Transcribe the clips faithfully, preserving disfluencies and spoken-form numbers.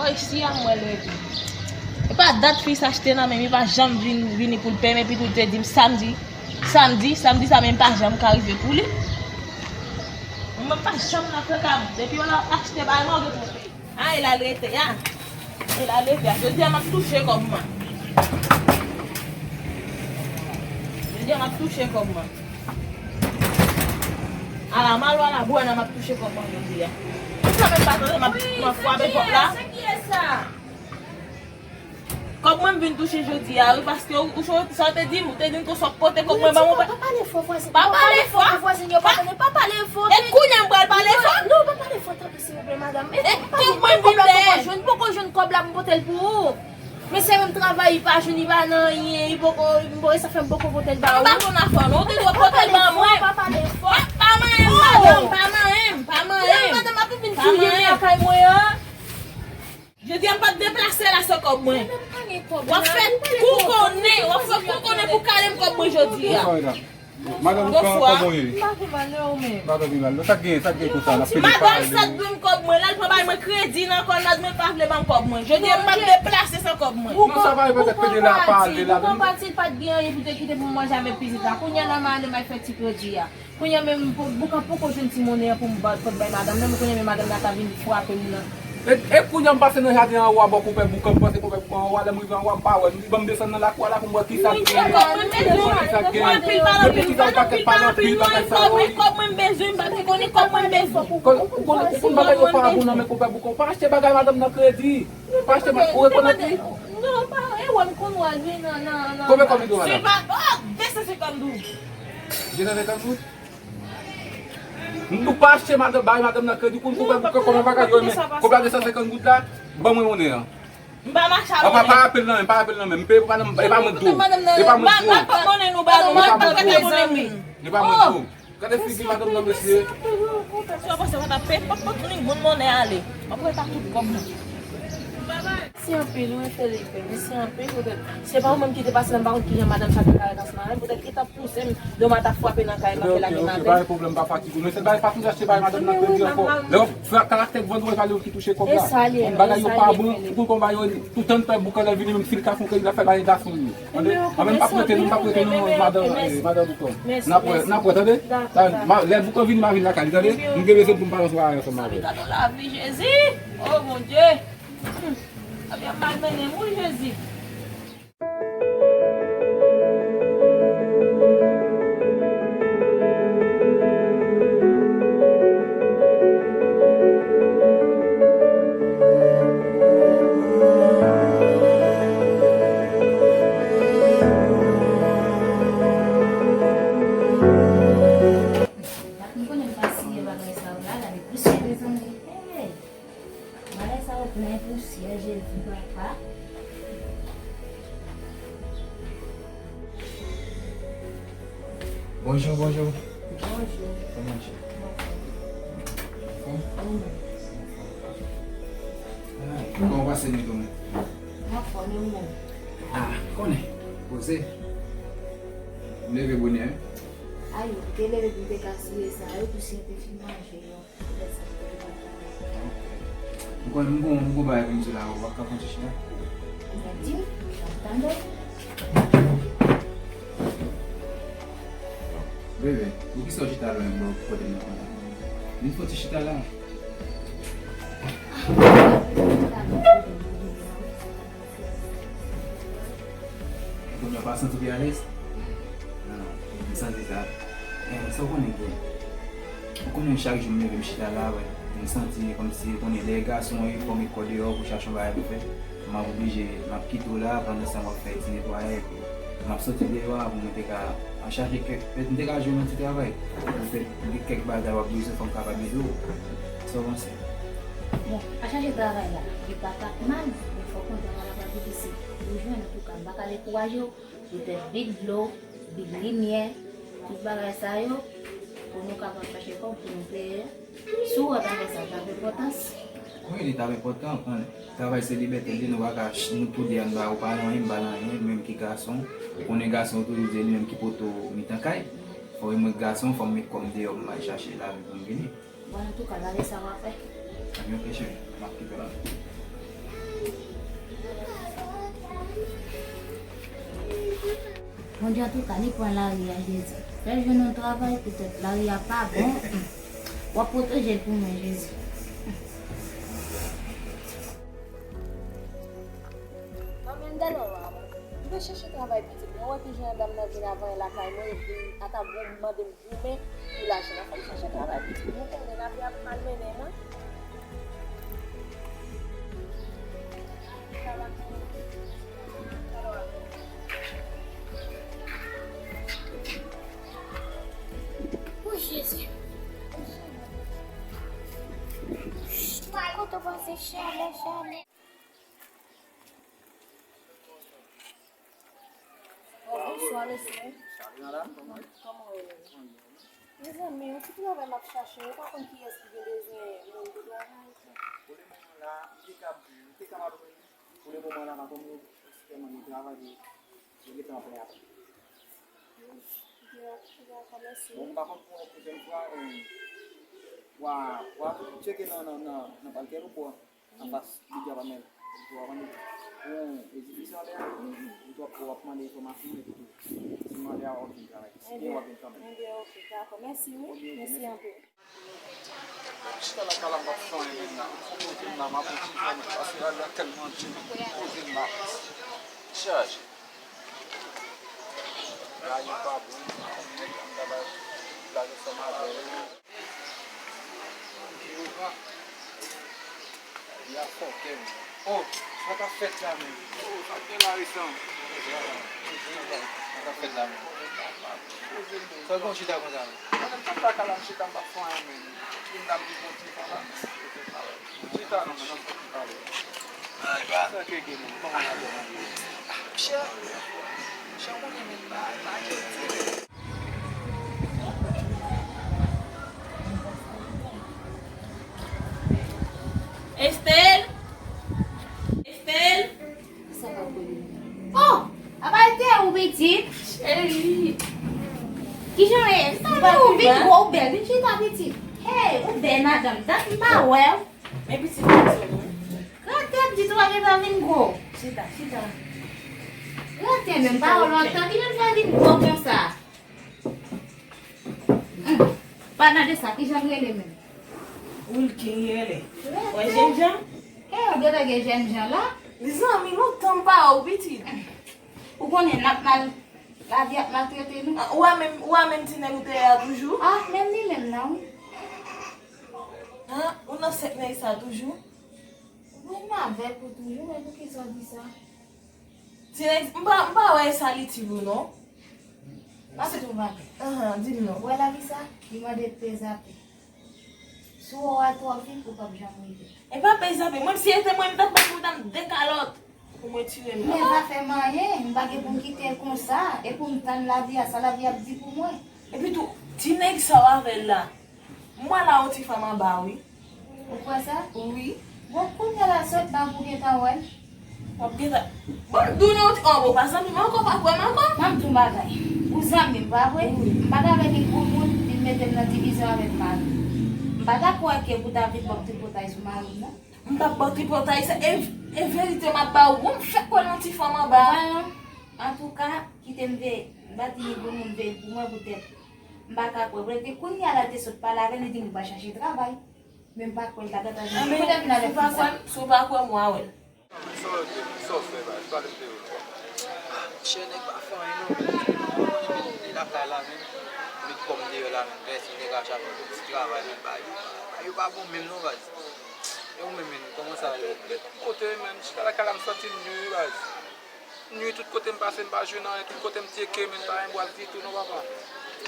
Reksi a m wè lè tou. E pa dat fi sa achte nan men m, li pa janm vin, vini pou l peye m, epi tou li te di m samdi, samdi, samdi sa menm pa janm ka rive pou li. Mwen pa janm nan frekans, depi yon lòt achte bagay mwen gen pou peye. A, e la l rete a. E la l rete a. Jodi a m ap touche kòb mwen. Jodi a m ap touche kòb mwen. Ala mal, ala bwè nan m ap touche kòb mwen jodi a. Ou sa menm pa tande m ap, m ap frape pòt la. Kòb mwen m vin touche jodi a, wi, paske ou, ou, sa w te di m, ou te di m ke w sot pote kòb mwen ban mwen. Pa pale fò, vwazin. Pa pale fò. Vwazin yo pa tande, pa pale fò. E kounye a m pral pale fò? Non, pa pale fò, tanpri, silvouplè, madanm. E kòb mwen vin dèyè. Poko jwenn, poko jwenn kòb la, m pote l pou ou. Men se menm travay, li pa jwenn, li pa nan anyen, li poko, m poko, sa fè m poko pote l ba ou. Pa konn afè w, non, ou te dwe pote l ban mwen. Pa pale fò. Pa, pa manyen m, madanm, pa manyen m, pa manyen m. Madanm, ap vin fouye lakay mwen an. Jodi a m p ap deplase la san kòb mwen. W ap fè kou konnen, w ap fè kou konnen pou kale m kòb mwen jodi a. Madanm, kòman w ye? M pa pi mal, non, ou menm? M pa pi mal, non. Sa k genyen, sa k genyen konsa? N ap pede pale. Madanm sa t dwe m kòb mwen. La l pran bay mwen kredi nan kòn la, mwen pa vle ban m kòb mwen. Jodi a m p ap deplase san kòb mwen. Non, sa pa repete la, pale la. Ou konn pati, l pa t gen anyen pou te kite pou manje avèk pitit la. Kounye a la, madanm al fè ti kredi a. Kounye a menm, pou, Boukan poko jwenn ti monnen an pou m ba, pot bay madanm nan, men kounye a menm madanm nan ka vin frape m nan. E, e kounye a m pase nan jaden anwo a bò konpè Boukan, m pase konpè Boukan anwo a, lè m rive anwo a, m pa wè l. M di, ban m desann nan lakou a la pou m wè kisa k genyen. Ban m wè kisa k genyen. Depi kisa ou pa kèt pale anpil bagay sa yo. Kòb mwen m bezwen, m pa te konnen kòb mwen m bezwen. Ou konn, ou konn bagay yo pa bon nan men konpè Boukan. Pa achte bagay madanm nan kredi. Pa achte bagay, ou rekonèt li? Non, pa, e wè m konn wè l wi nan, nan, nan. Konbyen kòb li dwe madanm? Se pa, oh, de san senkant goud. De san senkant goud? M tou pa achte madanm, bay madanm nan kredi, kounye a kòman bagay yo, men kòb la de san senkant goud la, ban mwen monnen an. M pa mache avè w. Pa, pa rapèl nan men, pa rapèl nan men. M peye pou madanm, e pa mwen dlo. E pa mwen dlo. M pa pran monnen nou ba nou, m pa pran monnen nou. E pa mwen dlo. Gade figi madanm nan, mesye. Si w panse w t ap peye, p ap, p ap ni moun monnen ale. M ap reta tout kòb mwen. Mèsi anpil, wi, Felipe. Mèsi anpil, poutèt se pa ou menm ki te pase la, m pa konn kijan madanm sa te ka ret ansanm avè m, poutèt ki t ap pouse m, dòmi ta frape nan kay la, fè lage maten. Ok, ok, pa gen pwoblèm, pa fatige w. Men se bagay pa toujou achte bagay madanm nan kredi ankò. Lè w fè karaktè k vòlò, e pa li ki touche kòb la. E sa l ye, e sa l ye. Bagay yo pa bon, ou konn kòman yo ye. Toutan pè Boukan lè vini, menm si l ka fè yon kredi, l ap fè bagay gason li. Tande? Mwen menm m p ap rete non, m p ap rete non, madan, eh, madan Boukan. N ap wè, n ap wè, tande? Lè Boukan vini, m a vin lakay li, tande? M gen bezwen pou m pale ansanm avè l. Sa m gade lavi, Jezi! Oh, Bondye! Lavi ap malmennen m, wi, Jezi! M konnen m pa siye bagay sa yo la, gade pousyè, mezanmi. Hey! Bagay sa yo plen pousyè, Jezi papa. Bonjou, bonjou. Bonjou. Kòman w ye? Anfòm? Anfòm? Ou menm? Ah, kòman w pase nèg ou menm? Anfòm, e ou menm? Ah, konnen. Poze. M leve bonè, wi. Ay, ou te leve pou te ka siye sa yo, pousyè te fin manje yo. Ou konnen m gon, m gon bagay pou m di la, ou pa ka pran ti chita? Mwen di, m ap tande. Bebe, poukisa w chita lwen bò kote m nan konsa? Vin fè yon ti chita la. Kounye a w pa santi w pi alèz? Non, m santi sa. Eh, sa w konnen gen? Ou konnen chak jou m leve m chita la, wè. M santi kòmsi, ou konnen lè gason an, fò m kò deyò pou chache yon bagay pou fè. M ap oblije, m ap kite w la, pandan sa m ap fè ti netwayaj, epi m ap soti deyò a pou mwen te ka al chache kèk, petèt m te ka jwenn yon ti travay. Petèt gen kèk bagay w ap bezwen, fò m kapab ede w. Sa w panse? Bon, al chache travay la, li pa t ap mal, men fò w kontan, w ap ap difisil pou w jwenn, antouka, m pa ka dekouraje w. Poutèt bit dlo, bit limyè, tout bagay sa yo, pou nou kapab chache kòb pou nou peye. Si w wè bagay sa t ap enpòtans. Wi, li t ap enpòtan, konnen. Travay se libète l ye, nou pa ka ch-, nou toude a, nou pa, ou pa nan anyen, m pa nan anyen, menm ki gason. Ou konnen gason yo toujou di li menm ki poto mitan kay. Fò m ret gason, fò m met kò m deyò pou m al chache lavi pou m vini. Bon, antouka, gade sa w a fè. Ebyen, ok, cheri, m ap kite w la. Bondye, antouka, li pran lari a, Jezi. Fè l jwenn yon travay, poutèt lari a pa bon. W ap pwoteje l pou mwen, Jezi. Manman, m tèlman mal. M te chèche travay pitit mwen. Ou wè kijan dam nan vin avan lakay mwen, epi l atake m, mande m goumen pou lajan. Fò m chèche travay pitit mwen, ou konnen lavi ap malmennen mwen. O Jezi. Kote w pase, chalè, chalè. Oh, bonswa, mesye. Salut, madame, comment est? Kòman w ye? Mezanmi, yon ti travay m ap chache, ou pa konn kiyès ki gen bezwen moun pou travay. Pou le moman la, m te ka, m te ka map jwenn. Pou le moman la, pa konn yo, sèlman nou travay, yo, yo gentan plen apre. Dakò, dakò, mèsi. Bon, m pa konn pou yon pwochèn fwa, eh, w a, w a tcheke nan, nan, nan, nan palkè nou, bò. Anfas Bidya pa menm. Ou ap mande pou edifisyon anlè a, ou t ap, ou ap mande enfòmasyon epi tou. Si mande a w ap vin travay. Si gen, w ap vin kanmenm. Enben, ok, dakò. Mèsi, wi. Mèsi anpil. M ap chita lakay la, m ap fè anyen menm la. Fò m rete la, m ap fè anyen, paske la, la tèlman di, poze m la. Chaje. Bagay yo pa bon, m ap fè anyen, m ta bay blaze ansanm avè yo. Jewova, y ap fòkè m. Oh, sa k ap fèt la menm? Oh, sa k gen la resan? Sa k ap fèt la menm? Sa w gen w chita konsa menm? Mwen menm, tout lakay la m chita, m pa fè anyen menm. Vin la m di bon ti papa. Chita non, mwen, nan fòk m pale. Ay, ba. Sa ke gen menm? Kòman y ap fè manje? Chè, chè, ou konnen menm pa, pa jodi. Estelle! Estelle! Oh! Apa te ou pitit? Cheri! Kijan w ye? Ou vin gwo, ou bèl. Vin chita, pitit. Hey, ou bèl, madanm. Dat m pa wè w. Men pitit, mwen sou mwen. Gade pitit, ou pa gentan vin gwo. Chita, chita. Gade menm, pa wè w lontan. Kijan l fè vin gwo konsa? Hum. Palan de sa, kijan l rele menm? Wilky li rele. Wè jènjan? Ke yo gentan gen jènjan la? Mezanmi, lontan m pa wè w, pitit. Ou konnen n ap mal, lavi ap maltrete nou. Ah, ou a menm, ou a menm ti nèg ou te ye a toujou? Ah, menm li menm nan, wi. Ah, ou nan sèk nèg sa toujou? Wi, m avèk ou toujou, men poukisa w di sa? Ti nèg, m pa, m pa wè sa itil ou non. M ap di w bagay. Ahan, di m non. Ou wè lavi sa, li mande pezape. Si w wè w al twò vit, ou p ap janm rive. E pa pezape. Mwen, si se te mwen, m t ap bat pou ta m de kalòt. Pou mwen tire m. Men pa fè m anyen, m pa gen pou m kite l konsa, e pou m tann lavi a, sa lavi ap di pou mwen. Epi tou, ti nèg sa w avè l la, m wè la yon ti fanm anba, wi. Ou kwè sa? Wi. Bon, kounye a la sot la pou gentan wè l. W ap gentan. Bon, m di w non, oh, bon, pa zanmi m ankò, pa kwè m ankò. M ap di w bagay. Ou zanmi m, pa vre? Wi. M pa t avèk yon gwo moun, vin mete m nan divizyon avèk mari m. M pa ta kwè ke pou ta vin ban m tripotay sou mari m, non. M p ap ba w tripotay sa, e, e verite m ap ba w. Bon, m fèk wè l yon ti fanm anba. Bon, antouka, kite m veye. M pa di ni pou moun veye pou mwen poutèt m pa ka kwè. Poutèt ke kounye a la te sot pale avè l, li di m li pral chache travay. Men m pa kwè l ta gentan vini. Poutèt m ta vin fè sa. Si w pa kwè m, w a wè l. Sa w di, sa w fè, baz? Pale m de yo. Ah, monchè, nèg pa fè anyen non, men. Ou konnen, men, li lakay la, men. Met kò m deyò la, men. Vèsi nèg a chache yon ti travay, men. Bagay yo, bagay yo pa bon menm non, baz. E ou menm, men, kòman sa ye? Tout kote, men, chita lakay la, m santi m nui, baz. Nui tout kote m pase, m pa jwenn anyen. Tout kote m tcheke, men, pa gen bwaz ditou non, papa.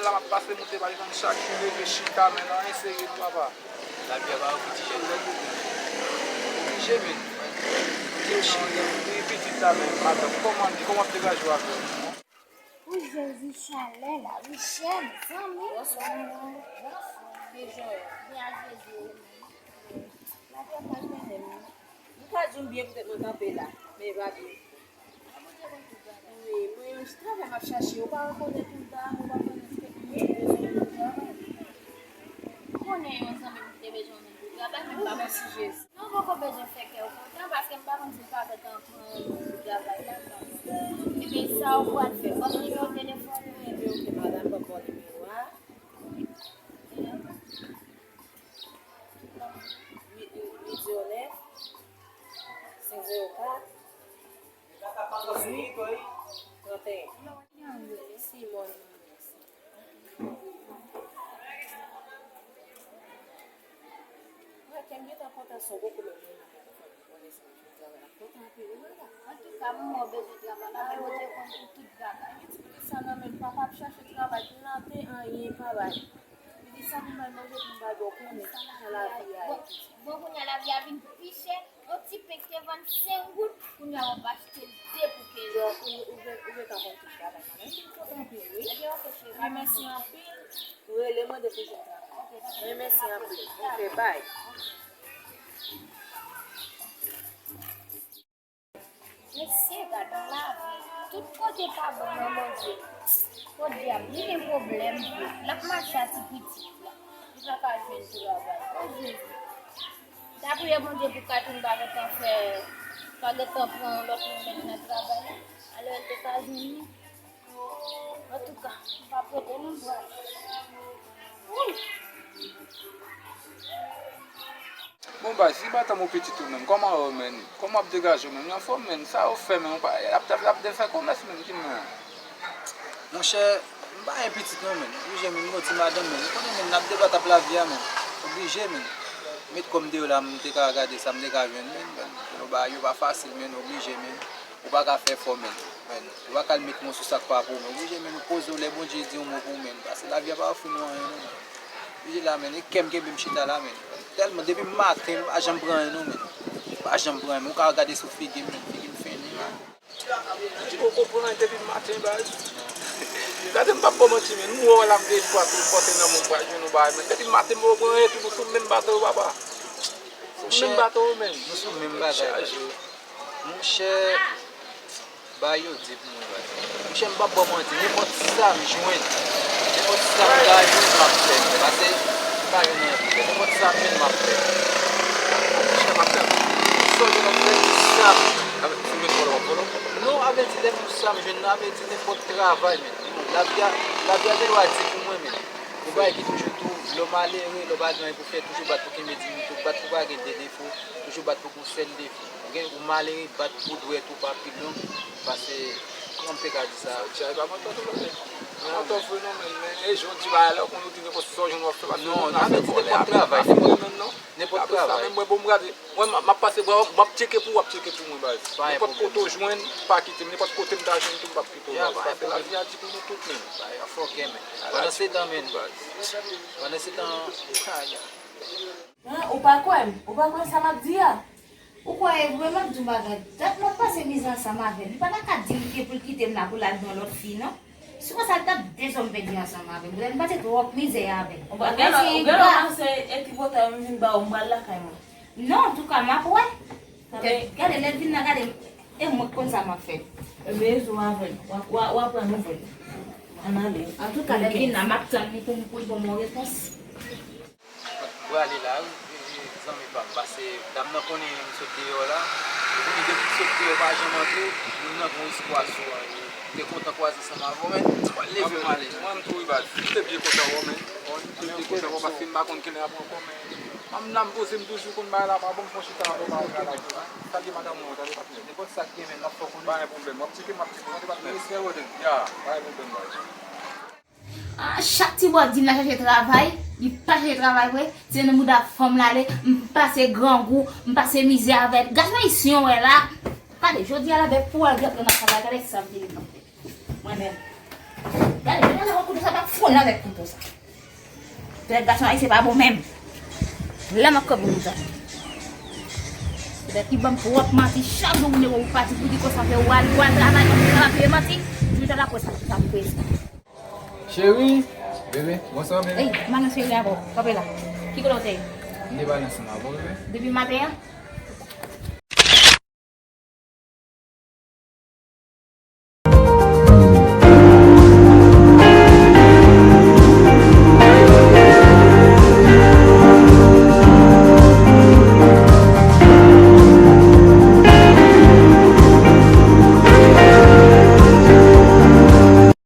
La m ap pase moute, pa jwenn, chak jou leve chita, men, anyen serye non, papa. Lavi a pa oblije. Oblije, men. Wi, pitit la, men. Madanm, kòman, kòman w ap degaje w avè l? O Jezi, chalè la, wi, chè, mezanmi. Bonswa. Bonswa. Kijan w ye? Byen, a Jezi. Lavi a pa jwenn m. M ka di w byen poutèt mwen kanpe la, men e pa byen. Wi, mwen yon ti travay m ap chache. Ou pa rekonèt ou ta, ou pa konnen si mwen te bezwen moun pou travay. M konnen yon zanmi m te bezwen moun pou travay, men m pa konn si Jezi. Non, ou poko bezwen fè kè w kontan, paske m pa konn si Ou pral fè, ban m nimewo telefòn ou. Ebyen, oke, madanm, ban m ba w nimewo a. Uit, uit zewo nèf, senk zewo kat, dizuit, tranteyen. Simone. Mwen, kè m gentan kontan, se yon gwo koulè mwen, mwen kontan anpil, wi, mwen la. Antouka, mwen, mwen bezwen travay la, men Bondye konn pou tout bagay. Gen ti pitit sa nan men l, papa ap chache travay, plante anyen pa bay. Pitit sa pou m al manje, pou m bay, bon, konnen sa lavi a ye. Bon, bon, kounye a lavi a vin pi chè. Yon ti pen ki te vann senk goud, kounye a w ap achte l de pou kenz. Ou, ou, ou gen, ou gentan konn tout bagay, madanm. M kontan anpil, wi. Ebyen, oke, cheri. Mèsi anpil. Rele mwen depi w jwenn travay. Mèsi anpil. Oke, bye. Mesye, gad lavi. Tout kote pa bon nan Bondye. Podyab, li gen pwoblèm vre. L ap mache a ti pitit la. Li pa ka jwenn travay. O Jezi. T ap priye Bondye pou Catherine pa gentan fè, pa gentan pran yon lòt moun mete nan travay la. Alò, l te ka jwenn li. Antouka, m p ap rete non, bra. Wouy! Bon, baz, si batan m ou pitit ou menm, kòman w menm? Kòman w ap degaje w menm? Ou anfòm menm? Sa w fè menm? Ou pa, ap, ap, ap fè kòmès menm, di m non. Monchè, m pa gen pitit non, menm. Oblije, menm, m gon ti madanm, menm. Ou konnen, menm, n ap debat ap lavi a, menm. Oblije, menm. Met kò m deyò la, m te ka gade sa m te ka jwenn, menm. Yo pa, yo pa fasil, menm, oblije, menm. Ou pa ka fè fò, menm. Menm. Ou pa ka al met men w sou sa k pa pou ou, menm. Oblije, menm, ou poze w, lè Bondye di yon mo pou ou, menm. Paske lavi a pa ofri nou anyen, non, menm. Oblije la, menm. E kè m kenbe m chita la, menm. Tèlman, depi maten, m pa janm pran anyen, non, menm. M pa janm pran anyen, menm. Ou ka gade sou figi m, menm. Figi m fini, menm. Ou di ou konprann anyen depi maten, baz. Gade, m p ap ba w manti, men. M wè w la, m gen espwa tou, pote nan men w, m pral jwenn yon bagay, men. Depi maten, m pa konprann anyen, tou, nou sou menm bato yo, papa. Sou menm bato yo, men. Nou sou menm bagay, baz. Monchè, bagay yo di pou mwen, baz. Monchè, m p ap ba w manti, nenpòt sa m jwenn, nenpòt sa m ka jwenn, m ap fè. Paske m pa jwenn anyen pou fè. Nenpòt sa m jwenn, m ap fè. Monchè, m ap fè. Sa w jwenn, w ap fè. Sa m Avè, si w jwenn vòlò, w ap vòlò? Non, avèdi lè m sa m jwenn nan, avèdi nenpòt travay, men. Lavi a, lavi a gen dwa di pou mwen, men. Yon bagay ki toujou tou, lè w malere, lè w pa gen anyen pou fè, toujou bat pou kenbe diyite w, bat pou pa gen de defo, toujou bat pou gon sèl defo. Ou gen, ou malere, bat pou dwèt ou pa pi long, paske, kòman m te ka di sa? Sa w di a, e pa mantò tou, non, men. E mantò vre, non, men, men, e jan w di bagay la, ou konn ou di nenpòt sa w jwenn w ap fè, paske non, avèdi nenpòt travay, nenpòt, non. Nenpòt travay. Menm mwen, bon, m gade. Mwen, m, m ap pase bra w, m ap tcheke pou ou, w ap tcheke pou mwen, baz. Nenpòt kote w jwenn, pa kite m. Nenpòt kote m ta jwenn tou, m p ap kite w, baz. Paske lavi a di pou nou tout, menm. Fòkè, men. Pandansetan, men. Pandansetan, aya. Hein, ou pa kwè m? Ou pa kwè sa m ap di a? Ou kwè e vre? M ap di w bagay. Dat m ap pase mizè ansanm avè l. Li pa ta ka di li ke pou l kite m la, pou l al gen yon lòt fi, non. Si konsa, l t ap dezòm pèdi ansanm avè m. Lè m pase twòp mizè avè l. Ou pa gen lè, ou gen lè w panse e tripotay m vin ba ou, m pral lakay mwen. Non, antouka, m ap wè. Poutèt, gade, lè l vin nan, gade, e mwen k konn sa m ap fè. Ebyen, e zo avè l. W ap, w ap, w ap pran nouvèl. Ann ale. Antouka, lè l vin nan, m ap tann li pou m, pou l ban m yon repons. M prale la wi, zanmi pa m, paske dam nan konnen m sot deyò la. Epi depi m sot deyò, pa janm antre, moun nan gen yon espwa sou mwen. M te kontan kwaze ansanm avè w, men. Leve m ale. Mwen menm tou wi baz, m te byen kontan wè w, men. M te byen kontan wè w, paske m pa konn kilè n ap ankò, men. M la, m poze m toujou konn bagay la pa bon, m pran chita avè w, bagay la la. Salye madanm mwen, tande patnè. Nenpòt sa k gen, men, n ap fè w konnen. Pa gen pwoblèm, w ap tcheke, m ap tcheke, tande patnè. Respè, brother. Ya, pa gen pwoblèm, baz. Ah, chak ti bò di m l al chache travay, li pa chache travay vre, se nan mouda fanm l ale, m pase grangou, m pase mizè avè l. Gason ayisyen w wè la, gade, jodi a la, avèk pou al gen nan travay, gade sa m te vin nan fè. Mwen menm. Gade, mwen nan kouto sa, m ap fon avèk kouto sa. Petèt gason ayisyen pa bon menm. Lè m ap kanpe pou sa. Petèt li ban m twòp manti, chak jou ou ne ou pati pou di konsa fè ou al, ou al travay, ou travay, peye manti, jou ta la pwès sa pou pwès. Cheri, bebe, bonswa, bebe. Ey, madan cheri avè w, kanpe la. Ki kote w te ye? M te pale ansanm avè w, bebe. Depi maten an?